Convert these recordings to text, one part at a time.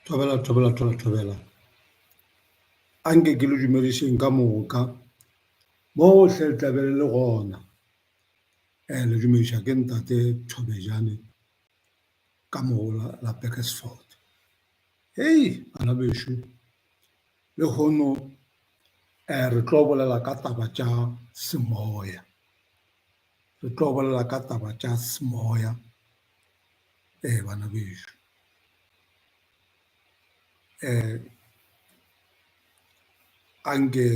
Thobela, thobela, thobela, thobela. A nke ke le dumedišeng ka moka mohle le tla be le le gona. Le dumediša ke ntate Thobejane ka mo la Burgersfort. Hei bana bešo, lehono re tlo bolela ka taba tša semoya. Re tlo bolela ka taba tša semoya bana bešo. Anke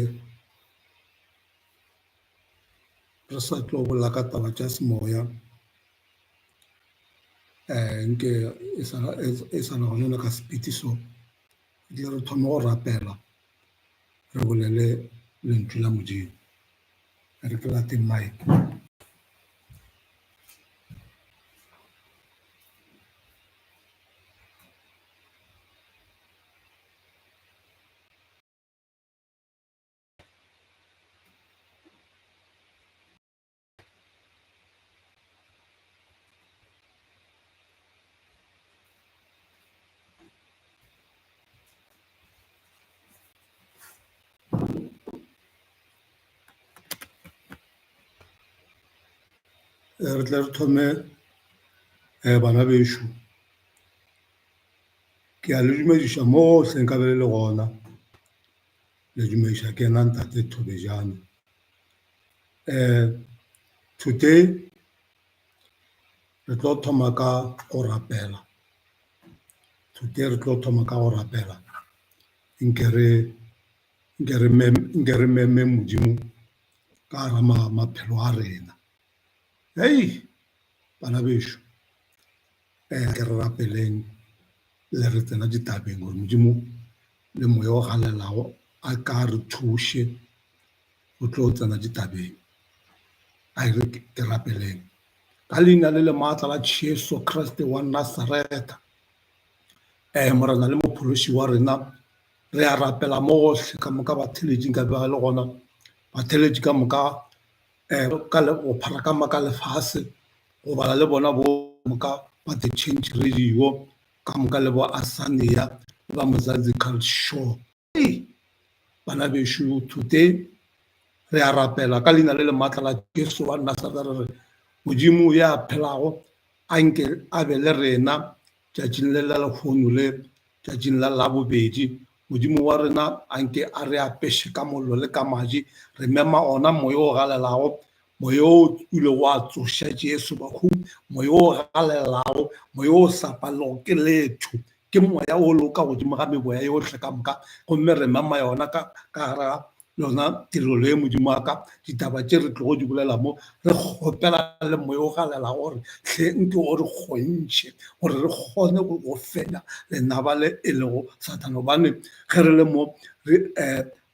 re sa tlo bolela ka taba tša semoya, nke e sa le gona ka sepiti so, re tle re thome go rapela re bolele lentšu la Modimo. Re ke late mic. Re tle re thome bana bešo. Ke a le dumediša mohle nkabe le le gona. Le dumediša ke nna ntate Thobejane. Today re tlo thoma ka go rapela. Today re tlo thoma ka go rapela. Nke re nke re nke re meme Modimo ka gara maphelo a rena. Hei bana bešo, ke re rapeleng le re tsena ditabeng gore Modimo le moya o galelago a ka re thuše go tlo tsena ditabeng. A re ke rapeleng ka leina le le maatla la Jesu Kriste wa Nasaretha. Morena le mophološi wa rena, re a rapela mo gohle ka moka batheeletši nka be ba le gona, batheeletši ka moka ka go phara ka moka lefase, go bala le bona bo moka ba The Change Radio, ka moka le bo Asania le ba Mzansi Cult Show. Hei bana bešo, today re a rapela ka leina le le maatla la Jesu wa Nasaretha re re Modimo ya phelago a nke a be le rena tšatšing le la lehono le tšatšing la Labobedi. Modimo wa rena a nke a re apeše ka mollo le ka madi. Re mema ona moya o galelago, moya o ilego wa tsoša Jesu bahung, moya o galelago, moya o sa palelego ke letho. Ke moya o lego ka godimo ga meboya yohle ka moka, gomme re mema yona ka ka gare ga yona tirelo ye, Modimo wa ka, ditaba tše re tlogo di bolela mo, re kgopela le moya o galelago gore hle nke o re kgontšhe gore re kgone go fenya lenaba le e lego Sathane, gobane ge re le mo re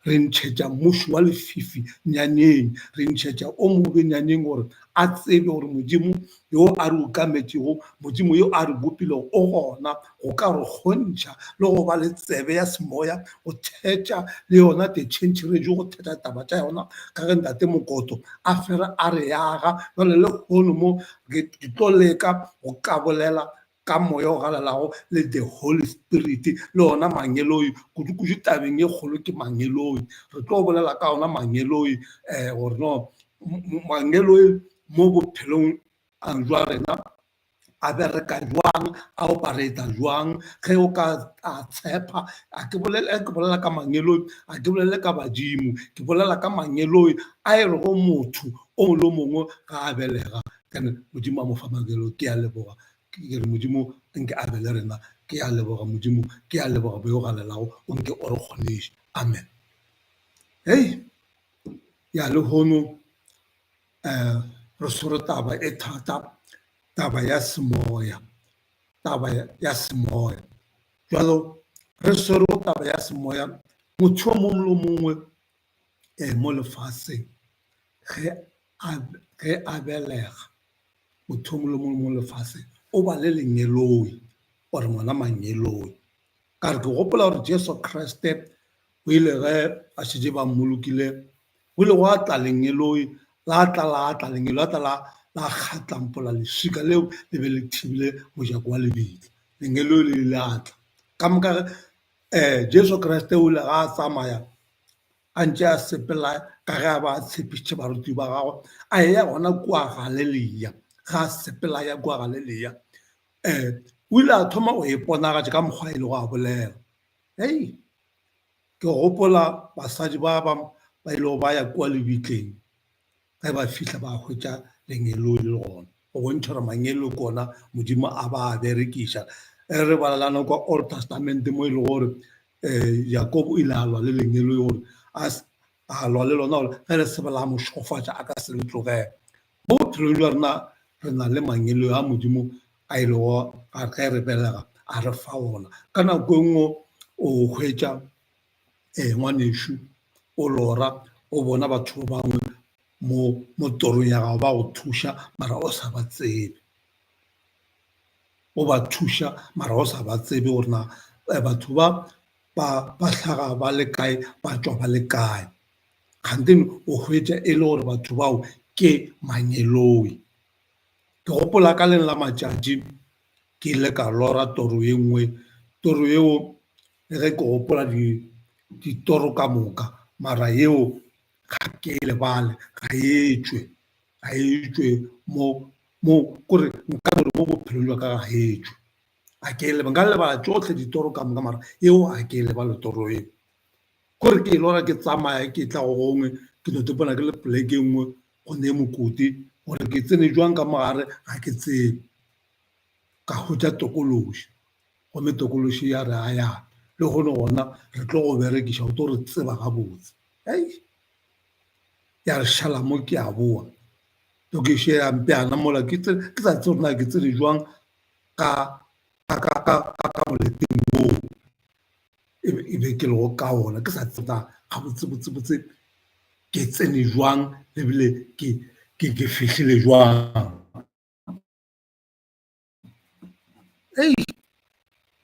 re ntšhetša mmušo wa lefifi nyanyeng, re ntšhetša o mobe nyanyeng gore a tsebe gore Modimo yo a re ukametšego, Modimo yo a re bopilego o gona go ka re kgontšha le go ba le tsebe ya semoya go thetša le yona The Change Radio, go thetša taba tša yona ka ge Ntate Mokoto a fela a re yaga. Jwale lehono mo ke tlo leka go ka bolela ka Moya o Galelago le the Holy Spirit, le ona mangeloi, kudu-kudu tabeng e kgolo ke mangeloi. Re tlo bolela ka ona mangeloi gore no mangeloi mo bophelong jwa rena a bereka jwang, a operata jwang, ge o ka a tshepa. A ke bolele, ke bolela ka mangeloi, a ke bolele ka badimo, ke bolela ka mangeloi a e rego motho o mongwe le o mongwe ga a belega, then Modimo a mo fa mangeloi. Ke a leboga. Ke re Modimo nke a be le rena. Ke a leboga Modimo, ke a leboga bo yo galelago, o nke o re kgoniše. Amen. Hei, ya lehono um re swere taba e thata, taba ya semoya, taba ya semoya. Jwalo re swere taba ya semoya, motho o mongwe le o mongwe um mo lefaseng ge a ge a belega motho o mongwe le mongwe mo lefaseng o ba le lengeloi or ngwana mangeloi. Ka re ke gopola gore Jesu Kriste o ile ge a šetše ba mmolokile, go ile gwa tla lengeloi, la tla la tla lengeloi la tla la la kgatlampola leswika leo le be le thibile mojako wa lebitla. Lengeloi le ile la tla. Ka moka Jesu Kriste o ile ga a tsamaya a ntše a sepela ka ge a ba a tshepišitše barutiwa ba gagwe, a eya gona kua Galelia. Ga a sepela a ya kua Galelia, o ile a thoma go iponagatša ka mokgwa e lego a bolela. Hei, ke gopola basadi ba ba ba ilego ba ya kua lebitleng, ge ba fihla ba hwetša lengeloi le le gona, go bontšha gore mangeloi ke ona Modimo a ba a berekiša. Ge re bala lana kwa Old Testament mo e lego gore Jakobo o ile a lwa le lengeloi gore a lwa le lona gore ge le sebe la mo šegofatša a ka se le tlogele. Mo bophelong bja rena re na le mangeloi a Modimo a e lego ge re belega a re fa ona. Ka nako e nngwe o hwetša ngwanešu o lora o bona batho ba bangwe mo mo torong ya gago ba go thuša mara o sa ba tsebe. O ba thuša mara o sa ba tsebe gore na batho ba ba hlaga ba le kae, ba tšwa ba le kae. Kganthe o hwetša e le gore batho bao ke mangeloi. Ke gopola ka leng la matšatši ke ile ka lora toro ye nngwe, toro yeo le ge ke gopola ditoro ka moka mara yeo ga ke e lebale, ga e tšwe, ga e tšwe mo mo kore nka no re mo bophelong bja ka ga e tšwe. Ga ke e lebale, nka lebala tšohle ditoro ka moka mara yeo ga ke e lebale toro eo. Kore ke e lora ke tsamaya ke tla go gongwe ke no ipona ke le poleke e nngwe go ne mokoti gore ke tsene jwang ka mogare ga ke tsebe. Ka hwetša tokološi gomme tokološi ya re aya le kgone gona re tlo go berekiša o tlo re tseba gabotse. Hei, ya re šala mo ke a boa tokišo ya mpeana mola ke sa tsebe gore na ke tsene jwang ka moleteng woo. E be ke lego ka ona ke sa tseba gabotsebotsebotse ke tsene jwang ebile ke fihlile jwang. Hei,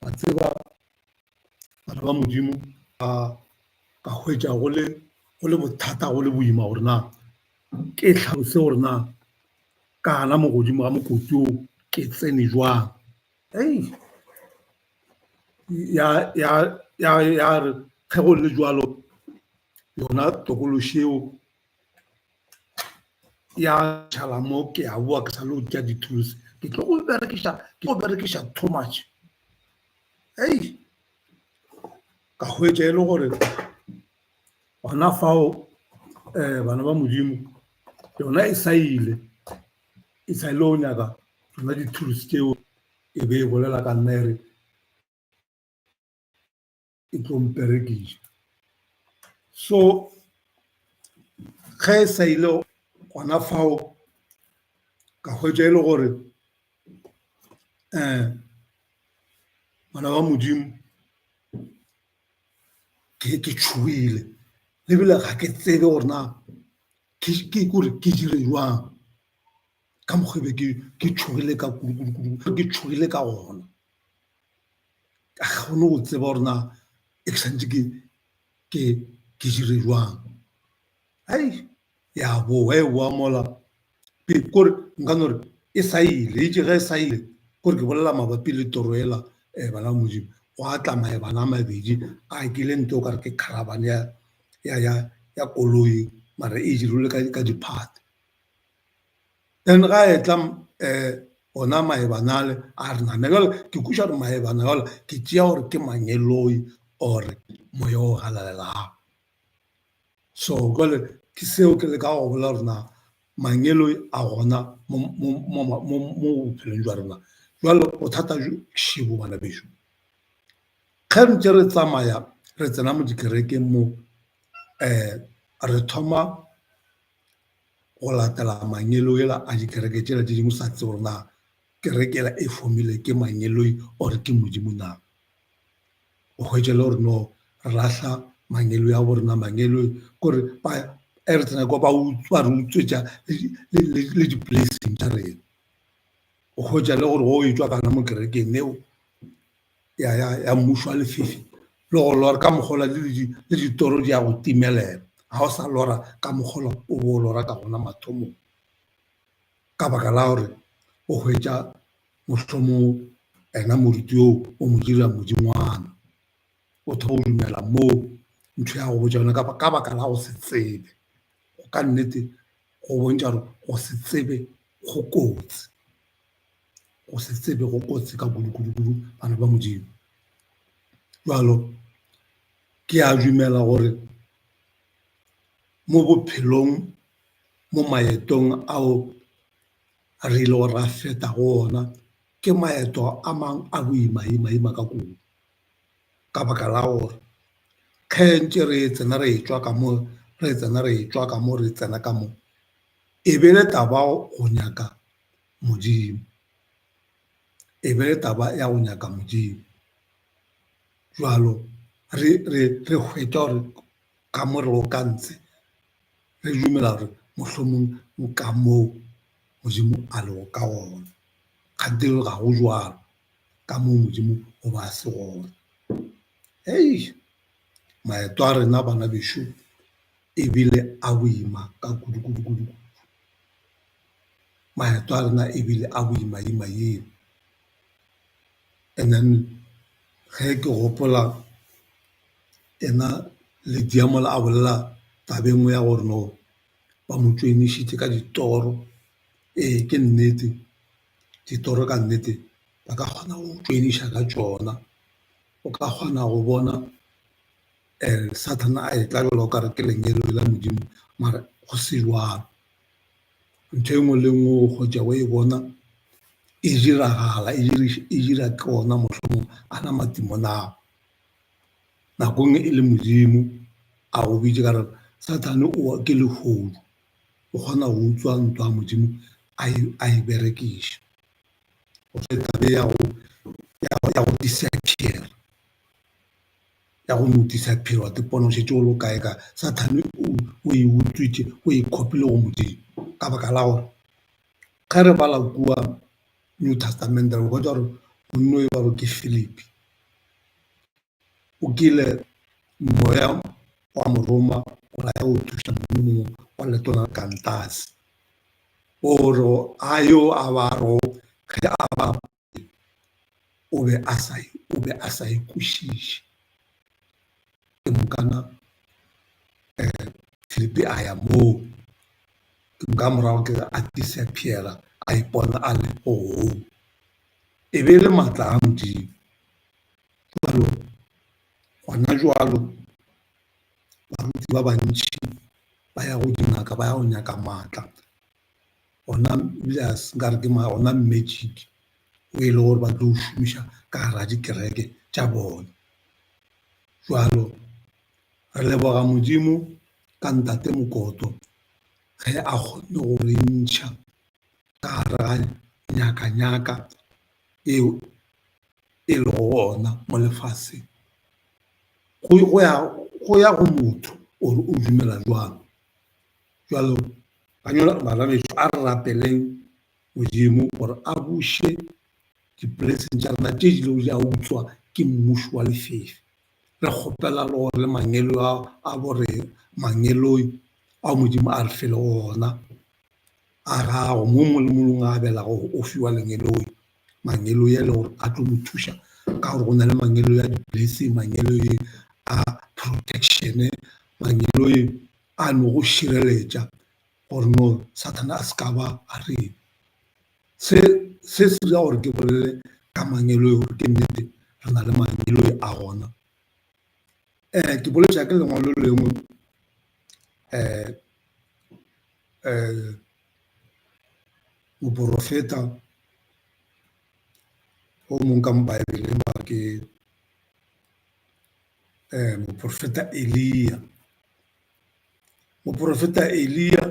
wa tseba bana ba Modimo ka hwetša go le go le bothata go le boima gore na ke hlalose gore na ka gana mo godimo ga mokoti wo ke tsene jwang. Hei, ya re ge go le jwalo yona tokološi eo ya šala mo ke a boa ke sa le go tšea di-tools ke tlo go berekiša ke go berekiša too much. Hei, ka hwetša e le gore gona fao bana ba Modimo yona e sa ile e sa ile go nyaka tsona di-tools tšeo e be e bolela ka nna e re e tlo mperekiša. So ge e sa ile gona fao ka hwetša e le gore ngwana wa Modimo ke tšhogile ebile ga ke tsebe gore na ke kore ke dire jwang. Ka mokgwa e be ke tšhogile ka kudu-kudu-kudu, ke tšhogile ka gona. Ga ke kgone go tseba gore na e ke santse ke ke dire jwang. Hei, ya boa e boa mola kore nka no re e sa ile, itše ge e sa ile kore ke bolela mabapi le toro ela bana ba Modimo, gwa tla maebana a mabedi a akile ntho o ka re ke caravan ya koloi mara e dirilwe ka di-part. Then ga etla ona maebana ale a re namela, jwale ke kwešiša gore maebana jwale ke tšea gore ke mangeloi or moya o halalelang. So jwale ke seo ke lekago go bolela gore na mangeloi a gona mo bophelong jwa rena. Jwale bothata šebo bana bešo, ge ntse re tsamaya re tsena mo dikerekeng mo re thoma go latela mangeloi ela a dikereke tšela tše dingwe sa tsebe gore na kereke ela e fomile ke mangeloi or ke Modimo na. O hwetša le gore no re lahla mangeloi a bo rena mangeloi kore ba e re tsena kwa ba ba re utswetša le di-blessing tša rena. O hwetša le gore o etšwa kana mo kerekeng eo ya mmušo wa lefifi le go lora ka mokgola le ditoro di ya go timelela ga o sa lora ka mokgola o bo o lora ka gona mathomong ka baka la gore o hwetša mohlomong. Yena moruti yoo o mo dira modingwana, o thoma go dumela moo ntho ya go botša yona ka baka la go se tsebe. Ka nnete go bontšha gore go se tsebe go kotsi, go se tsebe go kotsi ka kudu-kudu-kudu bana ba Modimo. Jwalo ke a dumela gore mo bophelong, mo maetong ao re ilego ra feta go ona, ke maeto a mang a boima-ima-ima ka kudu. Ka baka la gore ge ntše re tsena re etšwa ka mo, re tsena re etšwa ka mo, re tsena ka mo, e be le taba go nyaka Modimo, e be le taba ya go nyaka Modimo. Jwalo re re re hwetša gore ka mo re lego ka ntshe, re dumela gore mohlomong nka moo Modimo a lego ka gona, kganthe ga go jwalo ka moo Modimo o ba a se gona. Maeto a rena bana bešo ebile a boima ka kudu-kudu-kudu, maeto a rena ebile a boima-ima-ima. And then ge ke gopola yena Lydia mola a bolela taba e nngwe ya gore no ba mo tšoenišitše ka ditoro, ee ke nnete ditoro ka nnete ba ka kgona go tšoeniša ka tšona, o ka kgona go bona Sathane a etla jalo o kare ke lengeloi la Modimo mara go se jwalo. Ntho e nngwe le nngwe o hwetša o e bona e diragala e dira ke ona mohlomong a na matimone ao. Nako e nngwe e le Modimo a go bitše ka re Sathane o ke lehodu o kgona go utswa ntwa ya Modimo a e berekiša. Go taba ya go disappear-a. Ya go no disappear wa ipona o šetše o le kae kae. Sathane o e utswitše, o e khopile go Modimo ka baka la gore ge re bala kua New Testament re hwetša gore monna o ba re ke Philip o kile moya wa mo roma gore a ye go thuša monna o mongwe wa letona Kantase o re a yo a ba rego ge a ba o be a sa o be a sa e kwešiše. Ke mokana Filipi a ya moo, ke moka morago ke a disappear-a a ipona a le go hong. E be e le maatla a Modimo. Jwalo gona jwalo baruti ba bantši ba ya go dingaka ba ya go nyaka maatla. Ona ebile nkare ke ona magic o e le gore ba tlo o šomiša ka gare ga dikereke tša bona. Jwalo re leboga Modimo ka ntate Mokoto ge a kgonne go re ntšha ka gare ga nyaka-nyaka eo e lego gona mo lefaseng. Go ya go motho gore o dumela jwang. Jwalo bana bešo a re rapeleng Modimo gore a buše di-blessing tša rena tše di ilego di a utswa ke mmušo wa lefefe. Re kgopela le gore le mangeloi a bo mangeloi ao Modimo a re filego ona a gago mo mongwe le mongwe a abelago o fiwa lengeloi, mangeloi a e le gore a tlo mo thuša ka gore go na le mangeloi a di-blessing, mangeloi a protection, mangeloi a no go šireletša gore no Sathane a se ka ba a reng. Se se se dira gore ke bolele ka mangeloi gore ke nnete re na le mangeloi a gona. Ke boletša ke lengwalo le lengwe moporofeta o mongwe ka mo Baebeleng ba re ke moporofeta Eliya. Moporofeta Eliya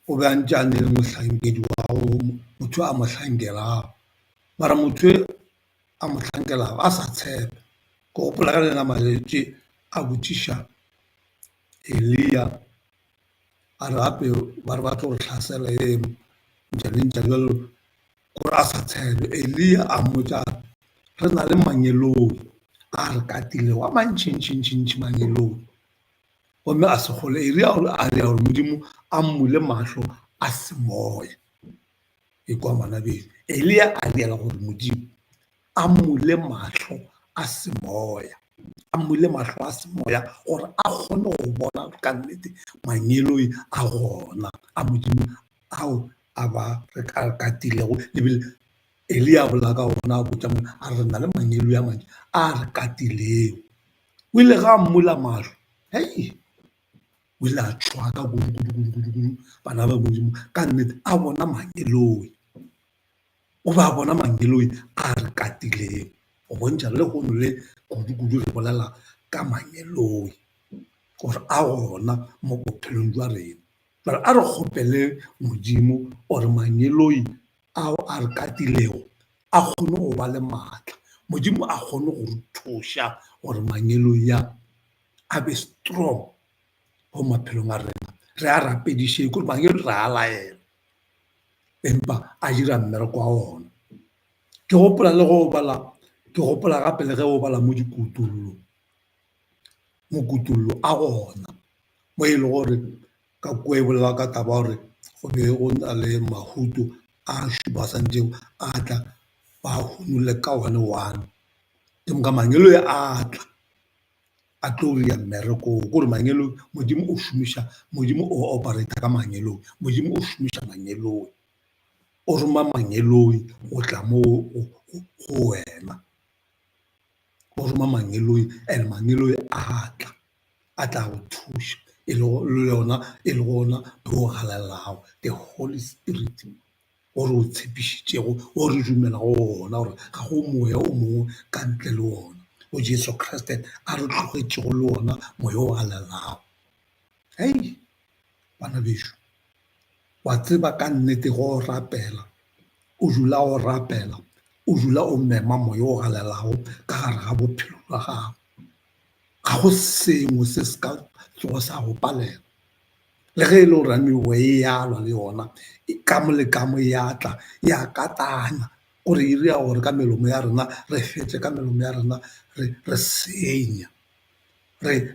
o be a ntše a na le mohlankedi wa gagwe, motho a mo hlankelago. Mara motho e a mo hlankelago a sa tshepe. Ke gopola ka le lengwe la matšatši a botšiša Eliya a re gape ba re ba tlo re hlasela ntšane ntšane bjalo gore a sa tshepe. Eliya a mmotša a re re na le mangeloi a re katilego a mantšintšintšintši mangeloi. Gomme a se kgolwe. Eliya a dira gore Modimo a mmule mahlo a semoya. Ekwa ngwana bešo, Eliya a riela gore Modimo a mmule mahlo a semoya, a mmule mahlo a semoya gore a kgone go bona ka nnete mangeloi a gona a Modimo ao a ba re katilego ebile Eliya a bolela ka ona a botša a re na le mangeloi a mantši a re katilego. O ile ge a mmula mahlo, hei, o ile a tšhoga ka kudu kudu kudu kudu kudu bana ba Modimo ka nnete a bona mangeloi. O be a bona mangeloi a re katilego go bontšha lehono le kudu-kudu re bolela ka mangeloi gore a gona mo bophelong jwa rena. Jwale a re kgopele Modimo gore mangeloi ao a re katilego a kgone go ba le maatla, Modimo a kgone go re thuša gore mangeloi a a be strong mo maphelong a rena. Re a rapediše kore mangeloi re a laela empa a dira mmereko wa ona. Ke gopola le go bala, ke gopola gape le ge o bala mo dikutullong, mokutollo a gona mo e le gore ka kua e bolela ka taba ya gore go be go na le mahuto a šupa a swanetšego a tla ba hunolle ka one one, ke moka mangeloi a tla a tlo dira mmereko wo, kore mangeloi Modimo o šomiša, Modimo o operate-a ka mangeloi, Modimo o šomiša mangeloi, o roma mangeloi go tla mo go wena, o roma mangeloi and mangeloi a tla, a tla go thuša e le yona e le gona o galelago the holy spirit. O re o tshepišitšego, o re dumelago go wona gore ga go moya o mongwe ka ntle le wona, o Jesu Kriste a re tlogetšego le wona moya o galelago. Hei, bana bešo, wa tseba ka nnete go rapela, o dula o rapela, o dula o mema moya o galelago ka gare ga bophelo bja gago. Ga go sengwe se se ka tsoga sa go palela. Le ge e le gore meoya e ya lwa le yona, ka mo le ka mo ya tla ya katana gore e dira gore ka melomo ya rena re fetše ka melomo ya rena re senya, re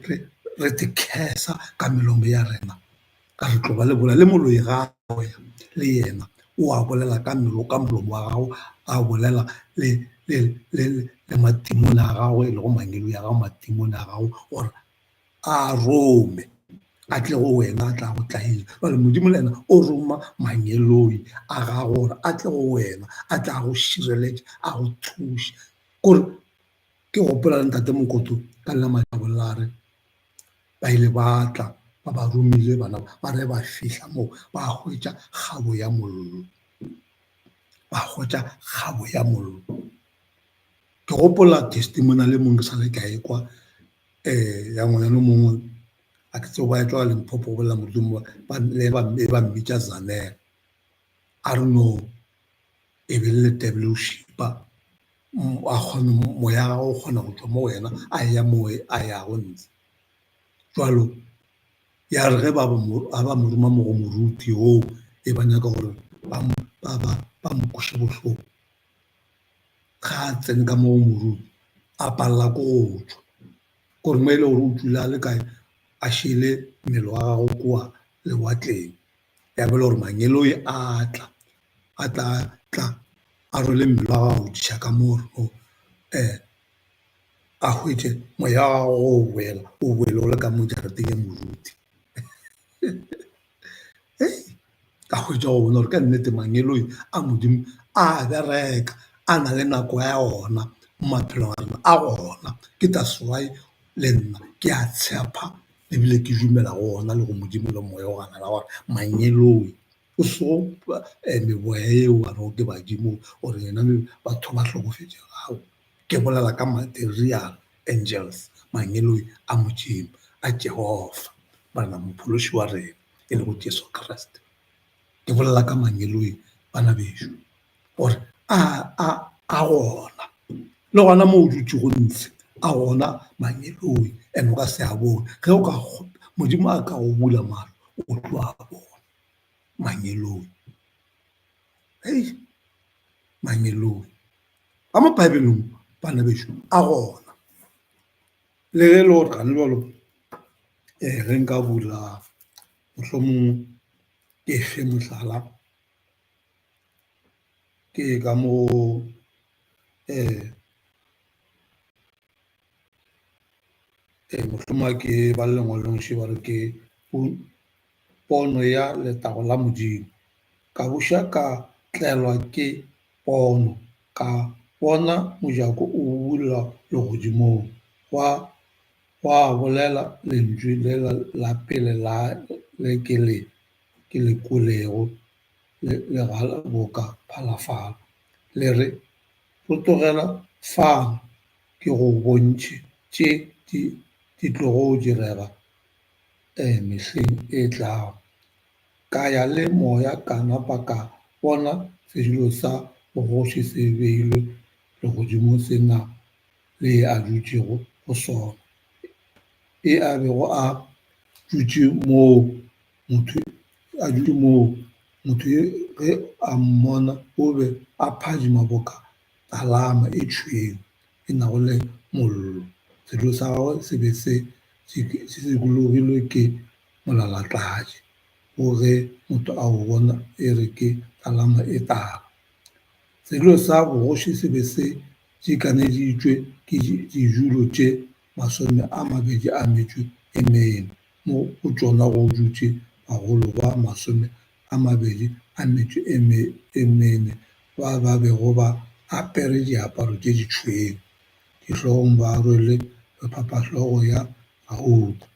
ka melomo ya rena ka re tlo ba le bolela le moloi ga a le yena o a bolela ka molomo wa gago a bolela le matimone a gagwe e lego mangeloi a gago matimone a gago gore a rome a tle go wena a tla go tlaila. Jwale Modimo le yena o roma mangeloi a gago gore a tle go wena a tla go šireletša a go thuša. Kore ke gopola le ntate Mokoto ka nna bolela a re ba ile ba tla ba ba romile bana ba re ba fihla moo ba hwetša kgabo ya mollo, ba hwetša kgabo ya mollo. Ke gopola testimonial e mongwe ke sa le ka ekwa ya ngwanyana o mongwe a ke tsebe ba etšwa Limpopo go bolela moruti ba mmitša Zanele a re no e be le letebele o šipa a kgona moya wa gagwe o kgona go tšwa mo go yena a ya mo a yago ntle. Jwalo ya re ge ba ba mo roma mo go moruti oo e ba nyaka gore ba mo kweše bohloko, ga a tsene ka mo go moruti a palela ke go tšwa kore mo e le gore o tšwile a le kae a šele mmele wa gagwe kua lewatleng ya be e le gore mangeloi a tla a tla tla a rwele mmele wa gagwe go tliša ka mo a hwetše moya wa gagwe o boela o boele o le ka mo jarateng ya moruti. Ka hwetša go bona gore ka nnete mangeloi a Modimo a bereka, a na le nako ya ona mo maphelong a rena, a gona. Ke that's why le nna ke a tshepa ebile ke dumela go ona le go Modimo le moya o galala gore mangeloi o sego meboya eo ba rego ke badimo or yona batho ba hlokofetšego, aowa ke bolela ka the real angels, mangeloi a Modimo a Jehofa Morena Mophološi wa rena e lego Jesu Kriste. Ke bolela ka mangeloi bana bešo gore a a a gona le gona mo o dutšego ntshe a gona mangeloi and o ka se a bone ge o ka Modimo a ka go bula mahlo o tlo a bona mangeloi. Hei mangeloi ka mo Bibeleng bana bešo a gona. Le ge e le gore gane bjalo ge nka bula mohlomong ke fe mohlala. Ke ka mo mohlomongwe ke ba lengwalong ba re ke pono ya letago la Modimo. Ka buša ka tlelwa ke pono, ka bona mojako o bulwa legodimong, gwa gwa bolela lentšu lela la pele la le ke le ke le kwelego le le boka phalafala, le re, Rotogela fano ke go bontšhe tše di di tlogo direga mehleng e tlago. Ka ya le moya ka napa ka bona sedulo sa bogoši se beilwe legodimong se na le e a dutšego go sona. E a bego a dutše moo motho a dutše moo motho ge a mmona o be a phadima boka talama e tšhweu e nago le mollo. Sedulo sa gagwe se be se se dikologilwe ke molalatladi, wo ge motho a o bona e re ke talama e tala. Sedulo sa bogoši se be se dikaneditšwe ke didulo tše 24, mo go tšona go dutše bagolo ba 24 ba ba bego ba apere diaparo tše ditšhweu, dihlogong ba rwele mephapahlogo ya gauta.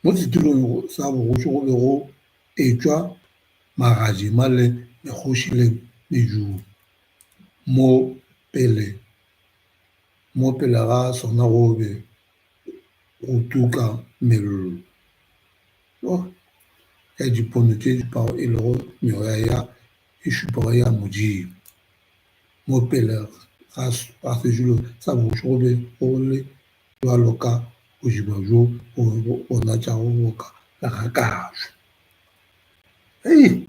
Mo setulong sa bogoši go be go etšwa magadima le mekgoši le medumo, mo pele mo pele ga sona go be go tuka mello ya dipone tše šupago e lego meoya ya e šupago ya Modimo. Mo pele ga sedulo sa bogoši go be go le bjalo ka bodiba bjo bo bonatšago boka legakabje. Hei,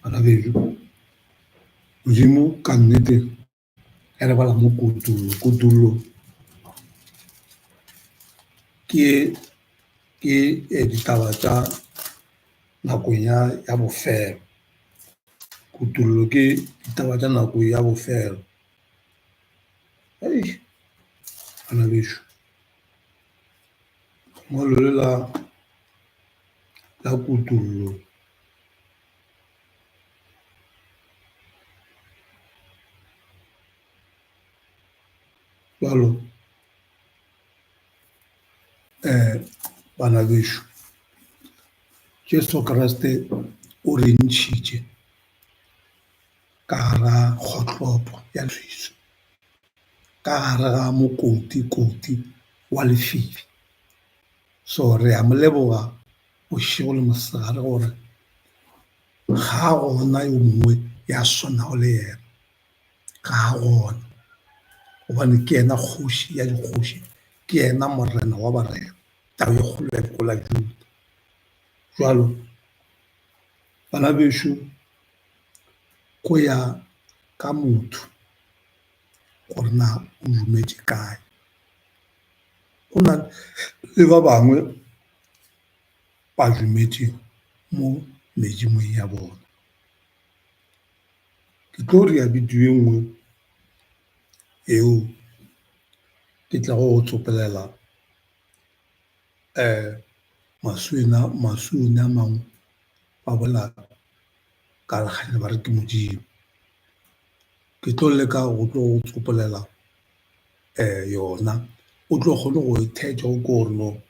bana bešo, Modimo ka nnete ge re bala mo Kutullo, Kutullo ke ke ditaba tša nakong ya ya bofelo. Kutullo ke ditaba tša nako ya bofelo. Hei, bana bešo, lengwalo le la la Kutullo Bjalo bana bešo, Jesu Kriste o re ntšhitše ka gara kgotlopo ya leswiswi, ka gare ga mokotikoti wa lefifi. So re a mo leboga bošego le mosegare gore ga a gona yo mongwe ya swanago le yena, ga a gona gobane ke yena kgoši ya dikgoši, ke yena morena wa barena, tau e kgolo ya leko la Juda. Jwalo bana bešo, go ya ka motho gore na o dumetše kae. Go na le ba bangwe ba dumetše mo medimong ya bona. Ke tlo dira video e nngwe yeo ke tlago go tsopelela a mangwe ba bolela ka lekgale ba re ke Modimo. Ke tlo leka go tlo go tsopolela yona o tlo kgone go e theetša o kwe gore no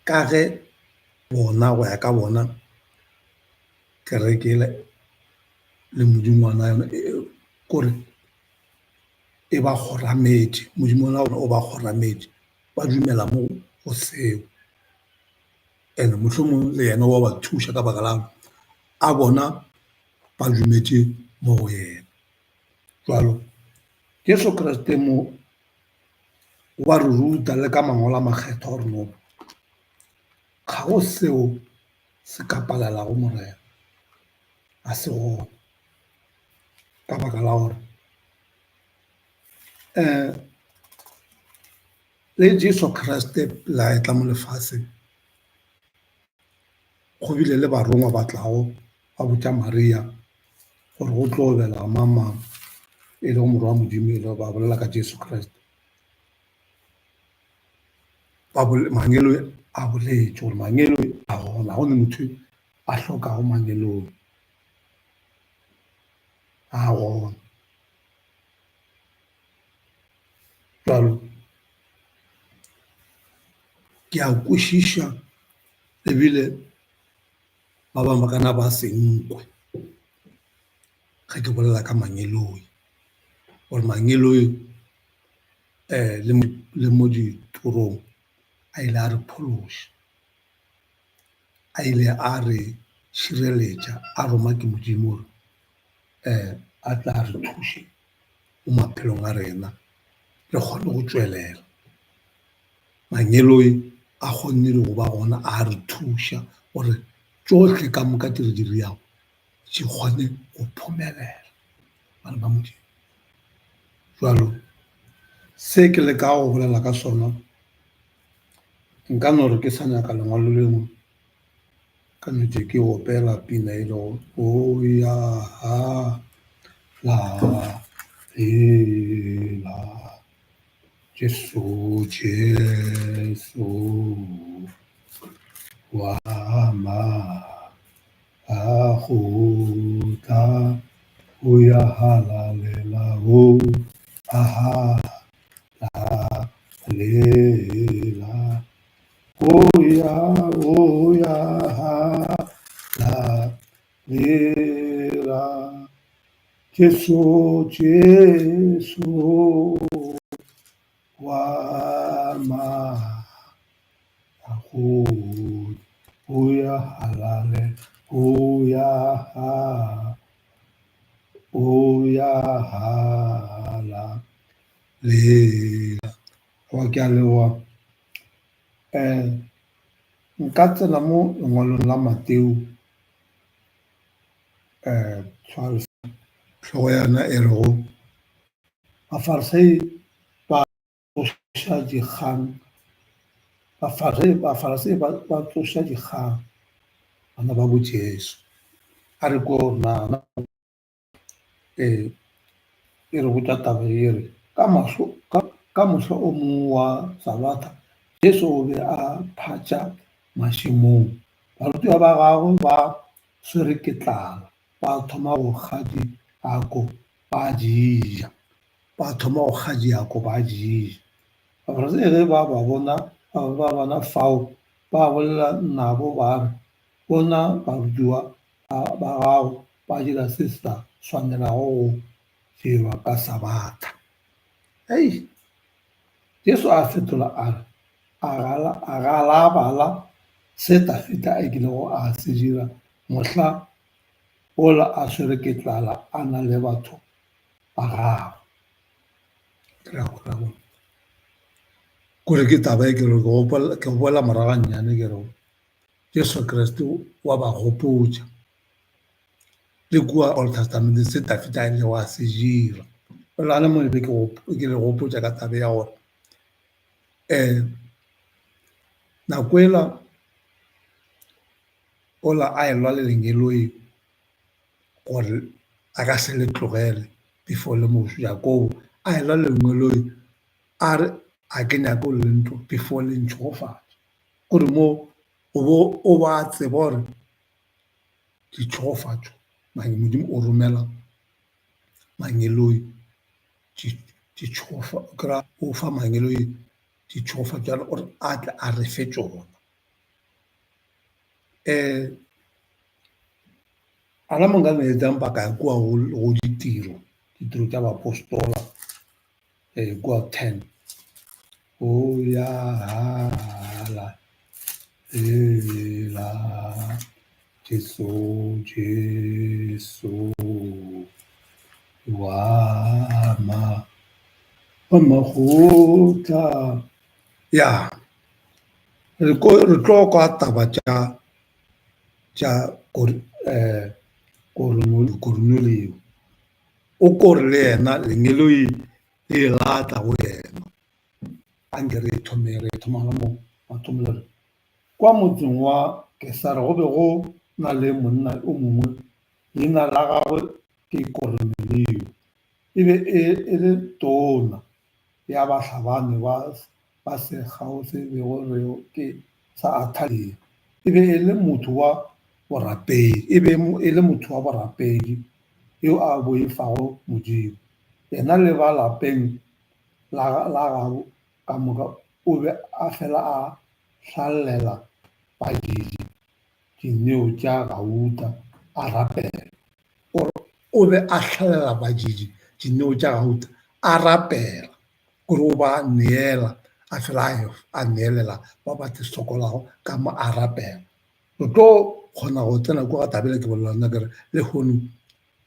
ka ge bona go ya ka bona kereke yela le modingwana yona kore e ba kgorametše, modingwana wa bona o ba kgorametše ba dumela mo go seo. And-e mohlomong le yena wa ba thuša ka baka la a bona ba dumetše mo go yena. Jwalo Jesu Kriste mo wa re ruta le ka mangwalo a makgethwa gore no ga go seo se ka palelago Morena, ga se gona ka baka la gore le Jesu Kriste la etla mo lefaseng go bile le barongwa ba tlago. ba botša Maria gore go tlo belega mang mang e lego morwa wa Modimo, e lego ba bolela ka Jesu Kriste. Ba mangeloi a boletše gore mangeloi a gona, ga go ne motho a hlokago mangeloi, a gona. Bjalo ke a kwešiša ebile ba bangwe ba ka nna ba se nkwe ge ke bolela ka mangeloi, gore mangeloi le mo ditorong a ile a re phološa, a ile a re šireletša, a roma ke Modimo gore a tle a re thuše mo maphelong a rena re kgone go tšwelela. Mangeloi a kgonne le go ba gona a re thuša gore tšohle ka moka tše re di dirago di kgone go phomelela, bana ba Modimo. Jwalo se ke lekago go bolela ka sona, nka no re ke sa nyaka lengwalo le lengwe, ka nnete ke opela pina e lego o ya ha la lela Jesu Jesu wa ma a go tla o ya halalela o aha la lela o ya o ya la lela Jesu Jesu wa ma go o ya halale o ya ha o ya hala lela wa ke a leboga nka tsena mo lengwalong la Mateo 12 hlogo ya yona e rego Bafarisei ba tsoša dikgang, Bafarisei ba tsoša dikgang bana ba bo Jesu. A re ko na e re botša taba e re ka mahlo ka mohla o mongwe wa Sabatha Jesu o be a phatša mašemong. Barutiwa ba gagwe ba swere ke tlala, ba thoma go kga diako ba di ja. Ba thoma go kga diako ba di ja. Bafarisei ge ba ba bona, ba bona fao, ba bolela nabo ba re, Bona barutiwa ba gago ba dira se se sa swanelago go dirwa ka Sabatha. Hei! Jesu a fetola a re, A ga la bala se Dafida a kilego a se dira mohla wola a swere ke tlala a na le batho ba gagwe? Kore ke taba e ke re ke boela morago gannyane ke re Jesu Kriste wa ba gopotša le kua Old Testament se Dafida a ilego a se dira. Gana mo be ke le gopotša ka taba ya gore nako ela ola a elwa le lengeloi gore a ka se le tlogele before le mo Jakobo a elwa le lengeloi a re a ke nyake le ntlo before le ntšhegofatša kore mo o bo o ba tseba gore ditšhegofatšo Modimo o romela mangeloi o fa mangeloi ditšhegofatšo gore a tle a re fe tšona. Gona mo nka no etsang paka ya kua go ditiro, ditiro tša baapostola kua 10 o ya ela Jesu Jesu wa ma wa makgotla ya re tlo kwa taba tša tša Koronelio o kore le yena lengeloi le la tla go yena anke re thome re thoma mo mathomong re kwa motseng wa Kesara go be go na le monna o mongwe. Leina la gagwe ke Koronelio. E be e le tona ya bahlabani ba sekgao se bego re ke sa Atalia. E be e le motho wa borapedi, e be e le motho wa borapedi yo a boifago Modimo. Yena le ba lapeng la gabo ka moka o be a fela a hlallela badiidi dineo tša gauta a rapela. O be a hlalela badiidi dineo tša gauta a rapela, kore o ba neela, a fela a neelela ba ba di sokolago ka mo a rapela. Re tlo kgona go tsena kua ga taba yela ke bolela nna ke re lehono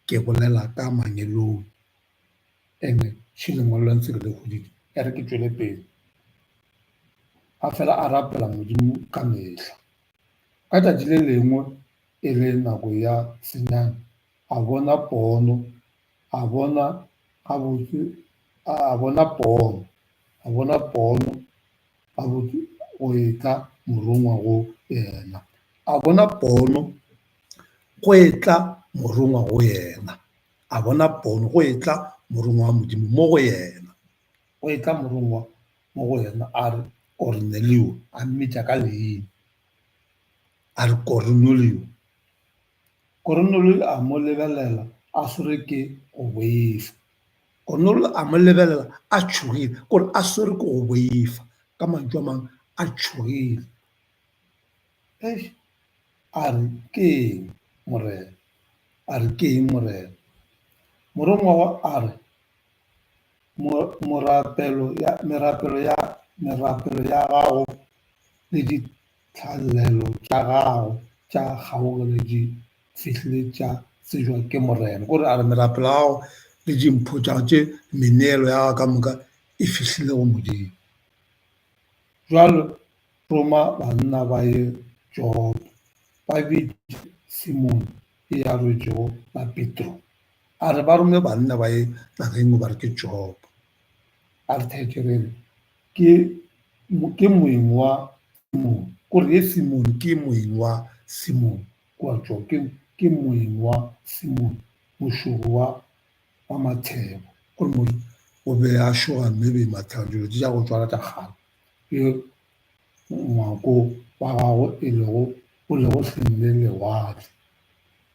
ke bolela ka mangeloi and-e še lengwalo la ntse ke le hweditše e re ke tšwele pele. A fela a rapela Modimo ka mehla. Ka tšatši le lengwe e le nako ya senyane, a bona pono, a bona gabotse, a bona pono, a bona pono gabotse go etla morongwa go yena. A bona pono go etla morongwa go yena. A bona pono go etla morongwa wa Modimo mo go yena. Go etla morongwa mo go yena a re Koronelio, a mmitša ka leina, a re Koronelio. Koronelio a mo lebelela a swere ke go boifa. Koronelio a mo lebelela a tšhogile, kore a swere ke go boifa, ka mantšu a mangwe a tšhogile. Eish, a re ke eng Morena? A re ke eng Morena? Morongwa a re, Merapelo ya merapelo ya merapelo ya gago le ditlhallelo tša gago tša kgaugelo di fihlile tša tsejwa ke Morena. Kore a re merapelo ya gago le dimpho tša gago tše meneelo ya gago ka moka e fihlile go Modimo. Jwale roma banna ba ye Jopa ba bitše Simone e a rwetšego la Petro. A re ba rome banna ba ye nageng ba re ke Jopa. A re theetšereng ke ke moeng wa Simone. Kore ye Simone ke moeng wa Simone kua Jopa. Ke ke moeng wa Simone mošogi wa wa mathebo. Kore mo o be a šoga maybe mathebo dilo tše tša go tšwala tša kgale. Ke ngwako wa gagwe e lego o lego hleng le lewatle.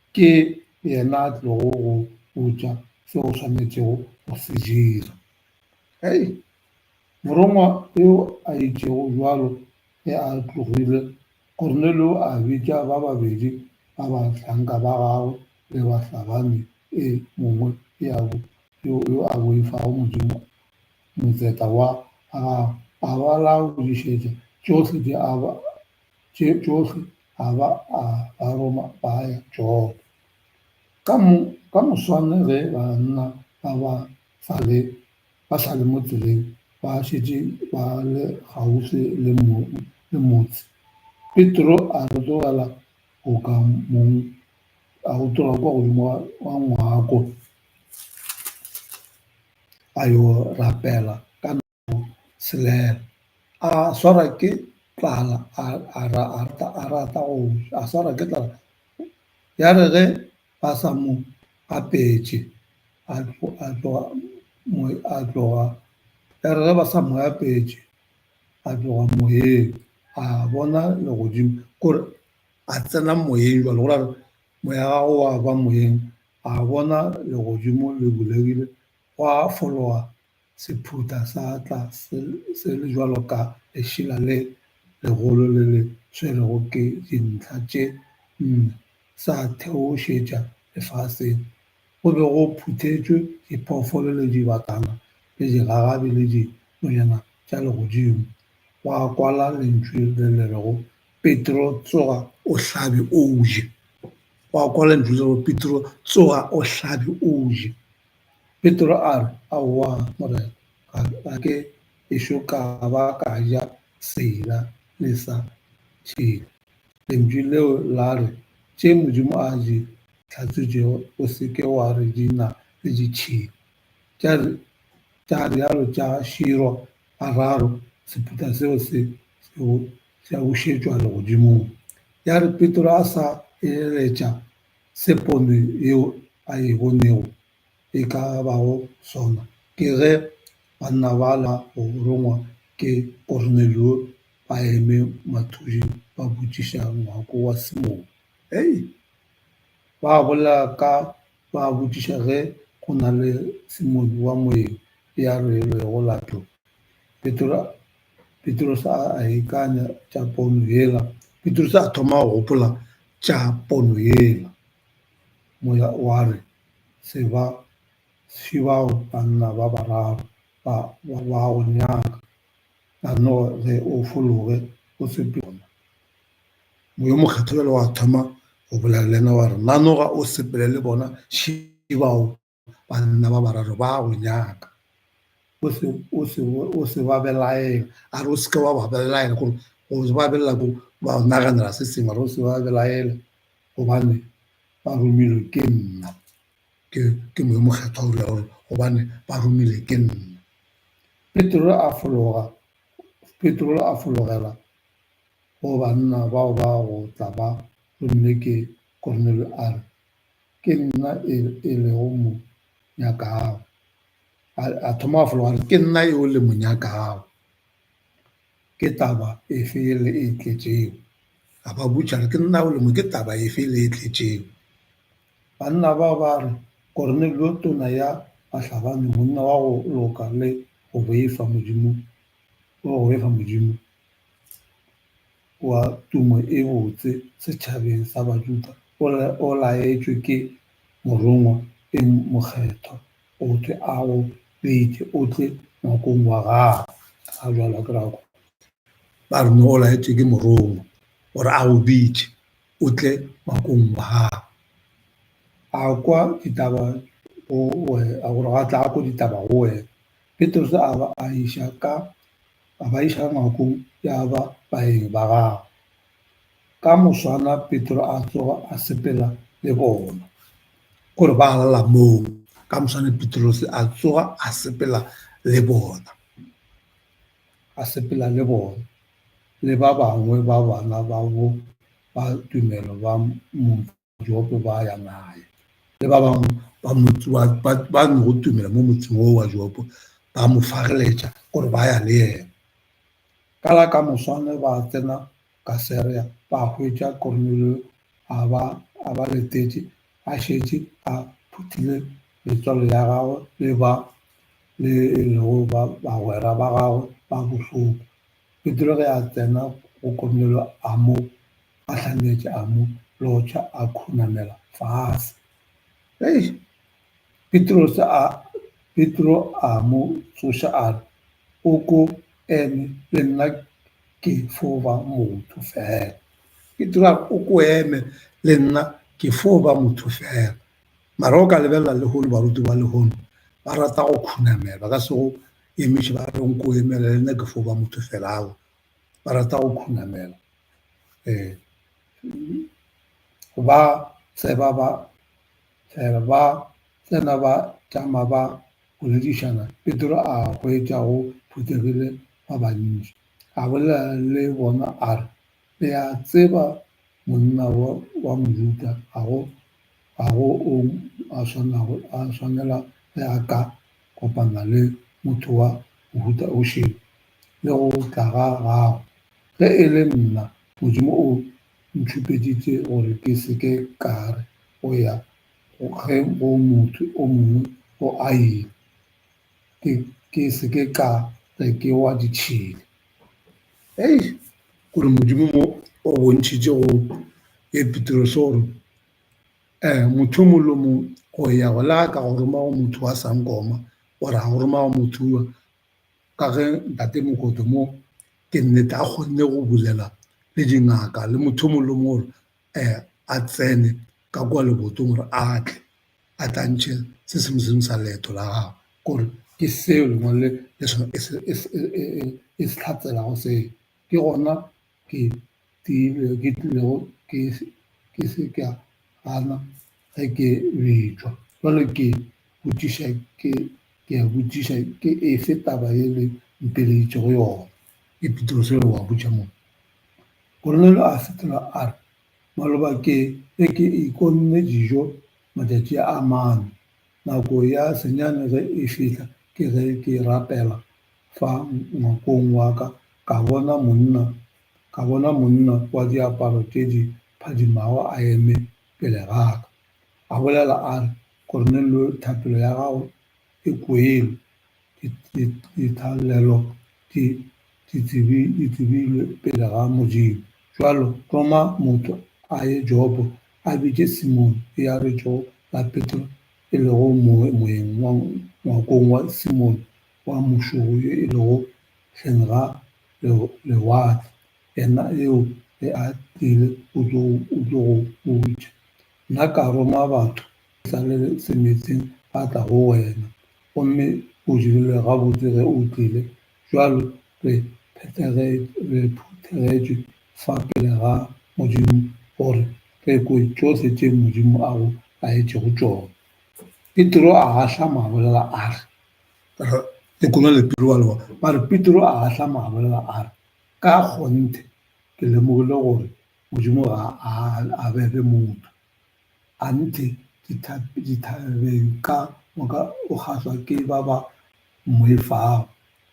Ke yena a tlogo go botša se o swanetšego go se dira. Hei! Morongwa yo a itšego bjalo ge a tlogile, Kornelio a bitša ba babedi ba bahlanka ba gagwe le bahlabani e mongwe yo a boifago Modimo, motseta wa gagwe, a ba laodišetša tšohle tše a tše tšohle a ba a ba roma ba ya Jopa. Ka mo, ka moswane ge banna ba ba sa le, ba sa le mo tseleng, ba šetše ba le kgauswi le, mo, le motse, Petro a rotogela boka mong, a rotoga kua godimo ga ngwako, a yo rapela ka Selela. A swarwa ke tlala a a rata go ja, a swarwa ke tlala. Ya re ge ba sa mo apetše a tloga a tloga ya re ge ba sa mo apetše a tloga moyeng a bona legodimo kore a tsena moyeng jwale go ra gore moya wa gagwe wa ba moyeng a bona legodimo le bulegile gwa fologa Sephutha sa tla se le bjalo ka lešela le legolo le le swerwego ke dintlha tše nne, sa theošetša lefaseng. Go be go phuthetšwe diphoofolo le dibatana le digagabi le dinonyana tša legodimo. Gwa kwala lentšu le le rego, Petro, tsoga o hlabe o je. Gwa kwala lentšu le le rego, Petro, tsoga o hlabe o je. Petro a re, Aowa, Morena, ga ke ešo ka ba ka ja seila le sa tšhila. Lentšu leo la re, Tše Modimo a di hlatswitšego o se ke wa re di na le ditšhila. Tša realo tša širwa gararo, sephutha seo se sa bušetšwa legodimong. Ya re Petro a sa eleletša. Se pono yeo a e bonego e ka bago sona ke ge banna bala go rongwa ke Koronelio ba eme mathuding ba botšiša ngwako wa Simone. Hei! Ba bolela ka ba botšiša ge go na le Simone wa moeng e a reilwego la Petro. Petro Petrose a ikanya tša pono yela. Petrose a thoma go gopola tša pono yela. Moya wa re, Seba, šebao banna ba bararo ba ba go nyaka. Nanoga ge o fologe o sepele. Moya o Mokgethwa bjale wa thoma go bolela le yena wa re, Nanoga o sepele le bona, šebao banna ba bararo ba go nyaka. O se, o se, o se ba belaela. A re o se ke wa ba belaela, gore go ba belaela ko ba naganela se sengwe, a re o se ba belaele gobane ba romilwe ke nna. Ke, ke Moya o Mokgethwa o dira gore gobane ba romilwe ke nna. Petro a fologa, Petro a fologela go banna bao ba go tla ba romilwe ke Kornelio a re, Ke nna e, e lego mo nyakago. A, a thoma a fologa a re, Ke nna eo le mo nyakago. Ke taba efe ye le e tletšego? A ba botša re, Ke nna eo le mo, ke taba efe le e tletšego? Banna bao ba re, Kornelio tona ya bahlabani, monna wa go loka le go boifa Modimo, wa go boifa Modimo, wa tumo e botse setšhabeng sa Bajuda, o laetšwe ke morongwa e mokgethwa go thwe a go bitše o tle ngwakong wa gagwe. Ga bjalo a ke ra kwa. Ba re no o laetšwe ke morongwa gore a go bitše o tle ngwakong wa gagwe. A kwa ditaba go wena, gore a tla a kwa ditaba go wena. Petrose a ba a iša ka a ba iša ngwakong ya ba baeng ba gagwe. Ka moswana Petro a tsoga a sepela le bona, gore ba lala moo. Ka moswana Petrose a tsoga a sepela le bona, a sepela le bona, le ba bangwe ba bana babo ba tumelo ba motse Jope ba ya naye, le ba bangwe ba motse wa ba ba nego tumelo mo motseng wo wa Jope ba mo fageletša gore ba ya le yena. Ka la ka moswane ba tsena Kaserea, ba hwetša Kornelio a ba a ba letetše, a šetše a phuthile metswalo ya gagwe le ba le e lego ba bagwera ba gagwe ba bohloko. Petro ge a tsena go Kornelio a mo gahlanetše a mo lotšha a khunamela fase. Eish! Petrose a Petro a mo tsoša a re, O ko eme, le nna ke fo ba motho fela. Petro a re, O ko eme, le nna ke fo ba motho fela. Mara o ka lebelela lehono baruti ba lehono ba rata go khunamela, ba ka se go emiše ba re nko emela le nna ke fo ba motho fela. Aowa, ba rata go khunamela. Ba tseba ba fela ba tsena ba tšama ba boledišana, Petro a hwetša go phuthegile ba bantši. A bolela le bona a re, Le a tseba monna wa Mojuda ga go ga go o a swanago a swanela ge a ka kopana le motho wa mohuta o šele le go tla ga gagwe. Ge e le nna, Modimo o ntšhupeditše gore ke se ke ka re go ya ge go motho o mongwe o a ile, ke, ke se ke ka re ke wa ditšhila. Hei, gore Modimo mo o bontšhitše go ye Petrose gore um motho o mongwe le o mongwe go ya go le ga ka go roma go motho wa sankoma or a go roma go motho wa ka ge ntate Mokoto mo ke nnete a kgonne go bulela le dingaka le motho o mongwe le mongwe gore a tsene ka kwa lebotong gore a tle a tla ntšhe se sengwe se sengwe sa leeto la gagwe kore ke seo lengwalo le le e se hlatselago seo. Ke gona ke ke tlilego ke ke se ka gana ge ke bitšwa. Jwale ke botšiša ke ke a botšiša ke efe taba ye le mpeleditšego yona? Ke Petrose yo wa botša mo. Kornelio a fetola a re, Maloba ke be ke ikonne dijo matšatši a mane. Nako ya senyane ge e fihla ke ge ke rapela fa ngwakong wa ka, ka bona monna, ka bona monna wa diaparo tše di phadimago a eme pele ga ka. A bolela a re, Koronelio, thapelo ya gago e kwelwe, dithallelo di di tsebilwe pele ga Modimo. Bjalo roma motho a ye Jopo, a bitše Simone e a rwetšego la Petro, e lego moeng wa ngwakong wa Simone wa mošogo yo e lego hleng ga lewatle. Yena eo ge a tlile o tlo go botša. Nna ka roma batho ke sa le semetseng ba tla go wena, gomme o dirile gabotse ge o tlile. Bjalo re phuthegetšwe fa pele ga Modimo gore re kwe tšohle tše Modimo a go laetšego tšona. Petro a ahlama a bolela a re. Lekona le Petro ba lewa ba re Petro a ahlama a bolela a re, Ka kgonthe ke lemogile gore Modimo ga a abele motho. Anthe dithabeng ka moka o kgahlwa ke ba ba mmoifago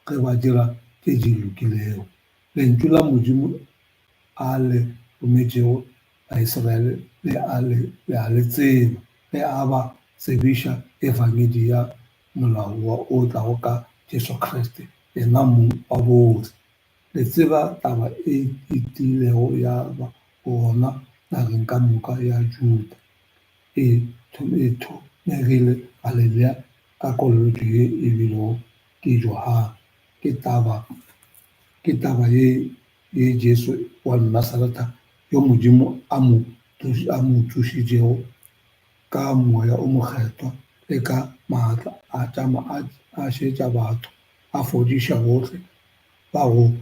ge ba dira tše di lokilego. Lentšu la Modimo a le rometšego Baisraele le a le, le a le tseba, ge a ba tsebiša Ebangedi ya molao wa o tlago ka Jesu Kriste, yena Mong wa bohle. Le tseba taba e e tiilego ya ba gona nageng ka moka ya Juda, e e thomegile Galilea ka kolobetšo ye e bilego ke Johane. Ke taba ke taba ye ye Jesu wa Nasaretha yo Modimo a mo a mo tsošitšego ka Moya o Mokgethwa le ka maatla, a tšama a a šetša batho, a fodiša bohle ba go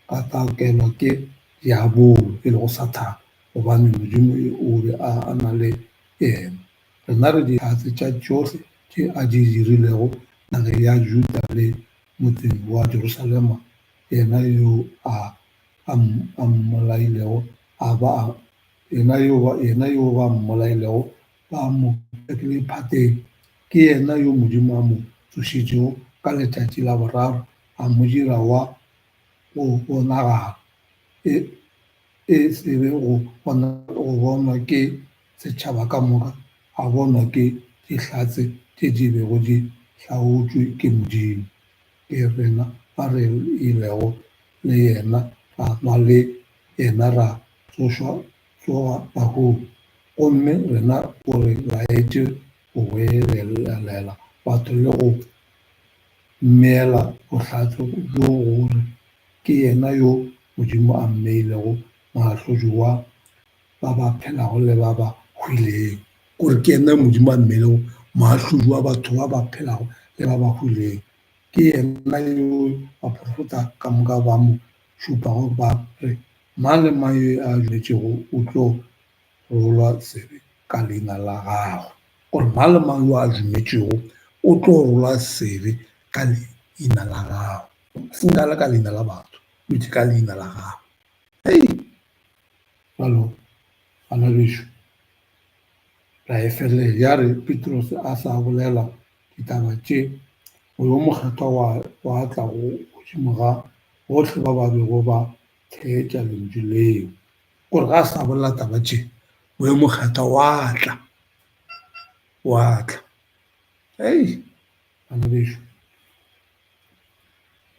katakelwa ke diabolo, e lego Sathane, gobane Modimo o be a na le yena. Rena re dihlatse tša tšohle tše a di dirilego nageng ya Juda le motseng wa Jerusalema, yena yo a a mmolailego a ba a yena yo ba yena yo ba mmolailego ba mo hlakile phateng. Ke yena yo Modimo a mo tsošitšego ka letšatši la boraro, a mo dira wa go bonagala, e, e se be go bona, go bonwa ke setšhaba ka moka, a bonwa ke dihlatse tše di bego di hlaotšwe ke Modimo. Ke rena ba re ilego le yena, ra nwa le yena, ra tsošwa tsoga bahung. Gomme rena o re laetše go goelelela batho le go mmeela bohlatse bjo gore ke yena yo Modimo a mmeilego moahlodi wa ba ba phelago le ba ba hwilego. Gore ke yena Modimo a mmeilego moahlodi wa batho ba ba phelago le ba ba hwilego. Ke yena yo baprofeta ka moka ba mo šupago ba re, Mang le mang yo a dumetšego o tlo rolwa sebe ka leina la gagwe. Gore mang le mang yo a dumetšego o tlo rolwa sebe ka leina la gagwe. Seng ka ka leina la batho, o itše ka leina la gagwe. Hei! Bjalo, bana bešo, ra e felelela. Ya re Petrose a sa bolela ditaba tše, Moya o Mokgethwa wa, wa tla go godimo ga bohle ba ba bego ba theetša lentšu leo. Gore ga a sa bolela taba tše, Moya o Mokgethwa wa tla, wa tla. Hei, bana bešo,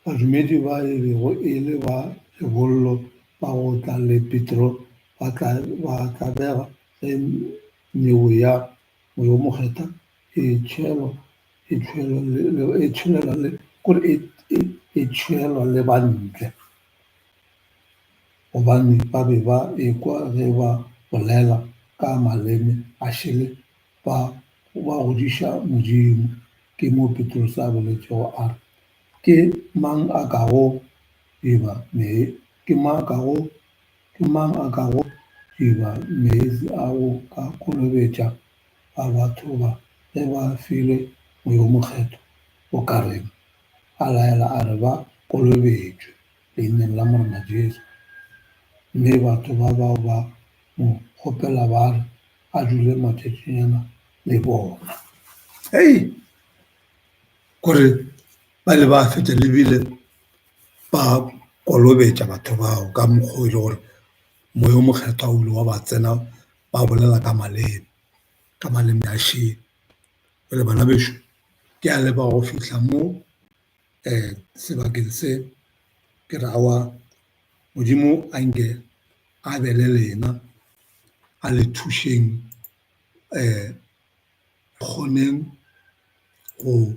badumedi ba e bego e le ba lebollo ba go tla le Petro ba tla ba tlabega ge neo ya Moya o Mokgethwa e tšhelwa e tšhelwa le e tšhelwa le kore e e tšhelwa le ba ntle. Gobane ba be ba ekwa ge ba bolela ka maleme a šele ba ba godiša Modimo. Ke mo Petrose a boletšego a re, Ke mang a kago diba ke mang a kago ke mang a kago diba meetse a go ka kolobetša ba batho ba ge ba filwe Moya o Mokgethwa boka rena? A laela a re ba kolobetšwe leineng la Morena Jesu. Mme batho ba bao ba mo kgopela ba re a dule matšatšinyana le bona. Hei, kore ba ile ba fetša le bile ba kolobetša batho bao ka mokgwa o e le gore moya o mokgethwa o ile wa ba tsena ba bolela ka maleme, ka maleme a šele. Jwale bana bešo, ke a leboga go fihla mo sebakeng se ke re aowa Modimo a nke a be le lena, a le thušeng kgoneng go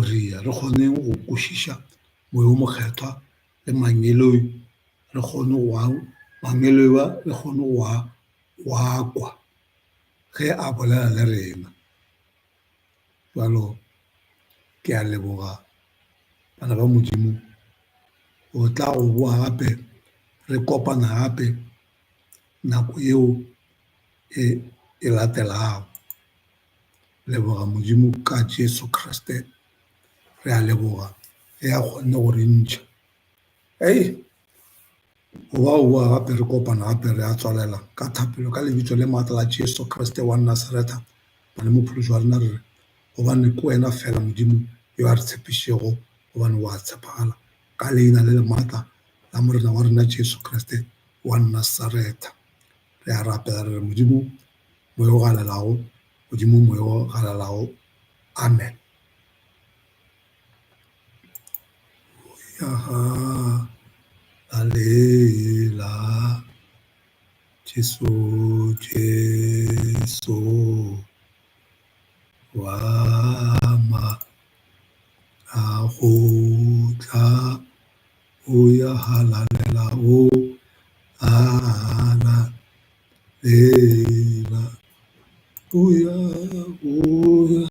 ria, re kgoneng go kwešiša moya o mokgethwa le mangeloi re kgone go a mangeloi a re kgone go a go a kwa ge a bolela le rena. Jwalo ke a leboga bana ba Modimo go tla go boa gape re kopana gape nako yeo e e latelago. Leboga Modimo ka Jesu Kriste re a leboga ge a kgonne go re ntšha. Hei, go ba go boa gape re kopana gape re a tswalela ka thapelo ka lebitso le maatla la Jesu Kriste wa Nasaretha le mophološi wa rena re re gobane ke wena fela Modimo yo a re tshepišego gobane wa tshepagala ka leina le le maatla la Morena wa rena Jesu Kriste wa Nasaretha. Re a rapela re re Modimo moya o galelago, Modimo moya o galelago. Amen. Halelela Jesu Jesu wa ma a go tla o ya halalela o ala lela o ya go.